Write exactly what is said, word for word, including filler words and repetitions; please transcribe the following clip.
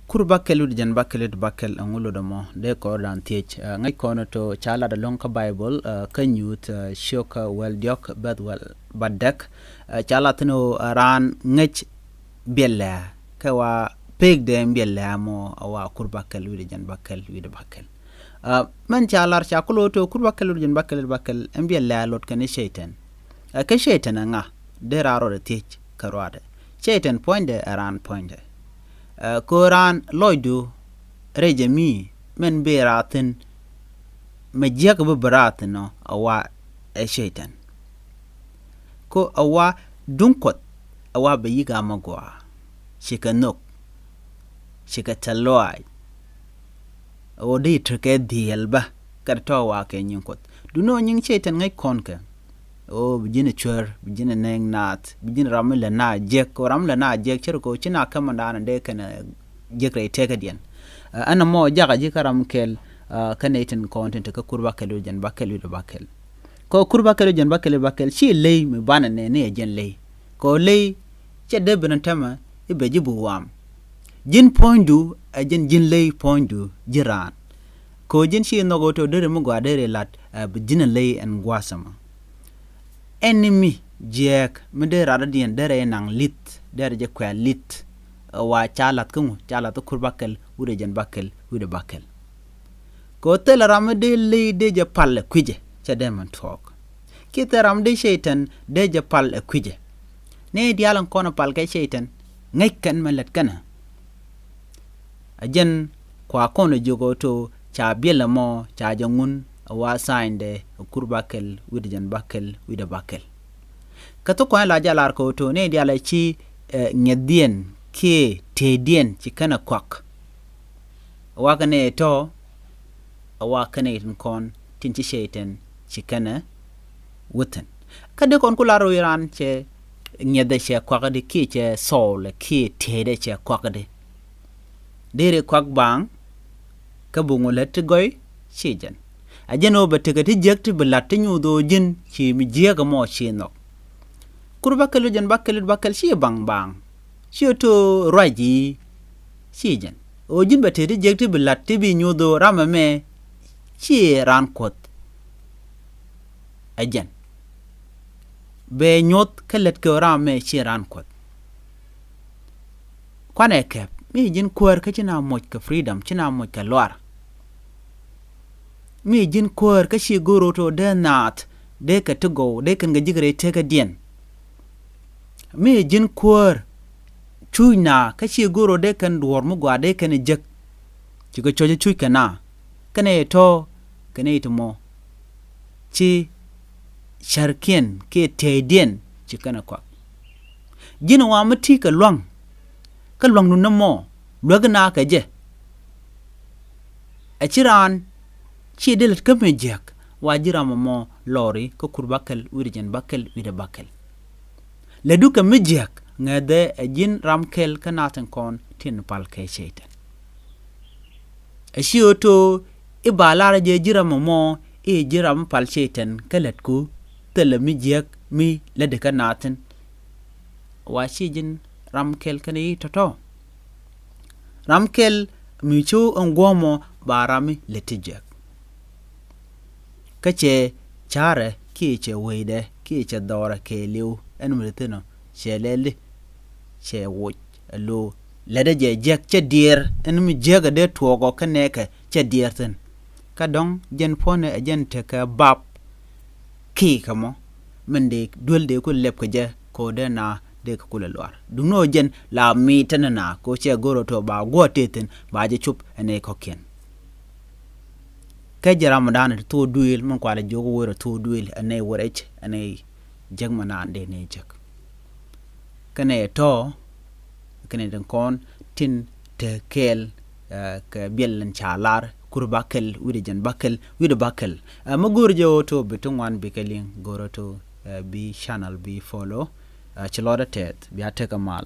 Kur bakɛl wi̱cdɛ jɛn bakɛl wi̱cdɛ bakɛl, ɛŋu lotdɛ mɔ dee kɔr dan thiec. Ŋäc kɔn ɛ tɔ ca lat ɛlɔ̱ŋ kä Baibol, kä Nyuuth ciök kä wäl diɔ̱k bɛth wäl bädäk. Ca lat thi̱n ɣöö raan ŋäc biɛl lɛ̈ɛ̈ kɛ wa pekdɛ ɛn biɛl lɛ̈ɛ̈ mɔ, a wa kur bakɛl wi̱cdɛ jɛn bakɛl wi̱cdɛ bakɛl. Mɛn ca lar ca kulɛ ɣöö tɔ kur bakɛl wi̱cdɛ jɛn bakɛl wi̱cdɛ bakɛl ɛn biɛl lɛ̈ɛ̈ lot kɛn i̱ cɛy-tan. Kä cɛy-tan ɛ ŋa? Dee raan rɔɔdɛ thiec kä ruaadɛ. Cɛy-tan puɔ̱nydɛ ɛ raan puɔ̱nydɛ. Kä ɣöö raan lɔcdu rɛy jɛ mi mɛn bëë raar thi̱n, mɛ jiäk bi bi raar thi̱n ɔ, a wa ɛ cɛy-tan. Kä a wa duŋ Kuɔth, a wa bɛ yi̱k amä gɔaa. Cikɛ nhök, cikɛ thil lɔaac. Ɣöö dee tekɛ dhiɛl bä kɛ tɔ̱ wa kɛ nyiŋ Kuɔth. Duŋni ɣöö nyiŋ cɛy-tan ŋäc kɔn kɛ ɣöö bi ji̱n ɛ cuer, bi ji̱n ɛ nɛŋ naath, bi ji̱n ɛ ram mi lät na jiäk. Kä ram mi lät na jiäk ce̱tkɛ ɣöö ci na kämändan dee kɛn ɛ jiäk rɛy tëkädiɛn. Ɛn ɛmɔ jakä ji̱ kä ram kɛl. Kä nɛy tin kɔn tin te kä kur bakɛl wi̱cdɛ jɛn bakɛl wi̱cdɛ bakɛl. Kä kur bakɛl wi̱cdɛ jɛn bakɛl wi̱cdɛ bakɛl ci ley mi banɛ nɛ ni ɛ jɛn ley. Kä ley cɛ dee ben ɛ tämɛ i̱ bɛ ji̱ bi waam. Ji̱n puɔ̱nydu ɛ jɛn ji̱n ley puɔ̱nydu ji̱ raan. Kä ji̱n ci nhɔk ɣöö tɔ deri mi gɔaa deri lat, ɛ bi ji̱n ɛ ley ɛn gua̱a̱th ɛmɔ. Ɛn ni mi jiääk mi dee radɔdiɛn derɛ naŋ li̱th, derɛ jɛ kuɛ̈ɛ̈ li̱th. Ɛ wa ca lath kä ŋu? Ca lath kä kur bakɛl wi̱cdɛ jɛn bakɛl wi̱cdɛ bakɛl. Kɛ ɣöö thilɛ ram mi dee ley dee jɛ pal ɛ kui̱cɛ, cɛ dee min tuɔɔk. Kiɛ thilɛ ram mi dee cɛy-tan dee jɛ pal ɛ kui̱cɛ. Ni diaal in kɔn ɛ pal kɛ cɛy-tan, ŋäc kɛn mɛ lät kɛnɛ. A jɛn kua kɔn ɛ jiök ɣöö tɔ ca biɛl ɛmɔ ca jɛ ŋun, a wa tha̱a̱nydɛ ɛ kur bakɛl wi̱cdɛ jɛn bakɛl wi̱cdɛ bakɛl. Kä thok kɔn ɛ la jɛ lar kɛ ɣöö tɔ ni diaal ɛ ci, ɛ, ŋi̱ethdiɛn kiɛ tëëdiɛn ci kɛn ɛ kuak. A wa kɛn ɛ tɔ, a wa kɛn ɛ tin kɔn tin ci cɛy-tan ci kɛn ɛ wä thi̱n. Kä dee kɔn ku lar ɣöö raan cɛ ŋi̱ethɛ cɛ kuak di kiɛ cɛ thɔɔlɛ kiɛ tëëdɛ cɛ kuak di. Deri kuak baaŋ kä bi ŋu lät ti gɔy? Ci jɛn. A jɛn ɣöö bɛ tekɛ ti jiäk ti bi la̱t ti nyuuth ɣöö ji̱n ci mi jiääk ɛmɔ ci nhɔk. Kur bakɛl wi̱cdɛ jɛn bakɛl wi̱cdɛ bakɛl ci baŋ baaŋ. Ci ɣöö tɔ ruac ji̱. Ci jɛn. Ɣöö ji̱n bɛ tekɛ ti jiäk ti bi la̱t ti bi nyuuth ɣöö ram ɛmɛ ci raan Kuɔth. Ɛ jɛn. Bɛ nyuɔth kä lät kɛ ɣöö ram ɛmɛ ci raan Kuɔth. Kuanɛ kɛp, mi ji̱n kuäär kä ci na moc kɛ freedom, ci na moc kɛ luaar. Mi ji̱n kuäär kä ci go̱o̱r ɣöö tɔ dee naath, dee kɛ ti gɔw, dee kɛn kɛ ji̱ kɛ rɛy tëkädiɛn. Mi ji̱n kuäär cuc na kä ci go̱o̱r ɣöö dee kɛn duɔ̱ɔ̱r mi gɔaa dee kɛn jek. Ci kɛ cuɔ̱c cuc kɛ na. Kɛnɛ tɔ, kɛnɛ ti mɔ. Ci cärkiɛn kiɛ tɛɛydiɛn ci kɛn ɛ kuak. Ji̱n wa mi ti kɛ lua̱ŋ. Kä lua̱ŋdu ni mɔ luäk na kɛ jɛ. Ɛ ci raan ci dee lät kä mi jiäk wa ji̱ ram ɛmɔ lɔri kä kur bakɛl wi̱cdɛ jɛn bakɛl wi̱cdɛ bakɛl. Lätdu kɛ mi jiäk ŋäthɛ ɛ ji̱n ram kɛl kä nath tin kɔn tin pal kɛ cɛytan. Ɛ ci ɣöö to i̱ ba lar jɛ ji̱ ram ɛmɔ i̱ ji̱ ram mi pal cɛytan kä lätku thilɛ mi jiäk mi lätdi kä nath tin. Wa ci ji̱n ram kɛl kɛn i̱ tɔ̱tɔ̱. Ram kɛl mi cu ɛn guɔ̱mɔ ba ram mi lät ti jiäk. Kä cɛ ca̱rɛ kiɛ cɛ wecdɛ kiɛ cɛ dhɔrɛ kɛɛliw ɛn mi ti thi̱n ɔ cɛ lɛli cɛ woc ɛ lo̱o̱. Lätdɛ jɛ jiäk cɛ diɛɛr ɛn mi jiäk ɛ dee tuɔɔk ɔ kä nɛɛkɛ cɛ diɛɛr thi̱n. Kä dɔ̱ŋ jɛn puɔ̱nɛ ɛ jɛn tekɛ bap kiɛ kɛ mɔ min dee duel dee ku lɛp kɛ jɛ kɛ ɣöö dee na dee kɛ kulɛ luaar. Duŋni ɣöö jɛn la mi̱i̱t tɛn na kɛ ɣöö cɛ go̱r ɣöö tɔ ba guɔ tëë thi̱n ba jɛ cop ɛ nɛy kɔ̱kiɛn. Kä jɛ ramdan ti thok duëël min kualɛ jiök wër ɛ thok duëël ɛ nɛy wër ɛ cɛ ɛ nɛy jek mɛ naan dee nɛy jek. Kɛnɛ tɔ kɛnɛ tin kɔn tin te kɛɛl kɛ biɛl in ca lar kur bakɛl wi̱cdɛ jɛn bakɛl wi̱cdɛ bakɛl. Mɛ go̱o̱r jɛ ɣöö to bi ti ŋuan bikɛ liŋ go̱o̱r ɣöö to bi channel bi follow. Ci lɔt ɛ tɛth bia tekɛ mal.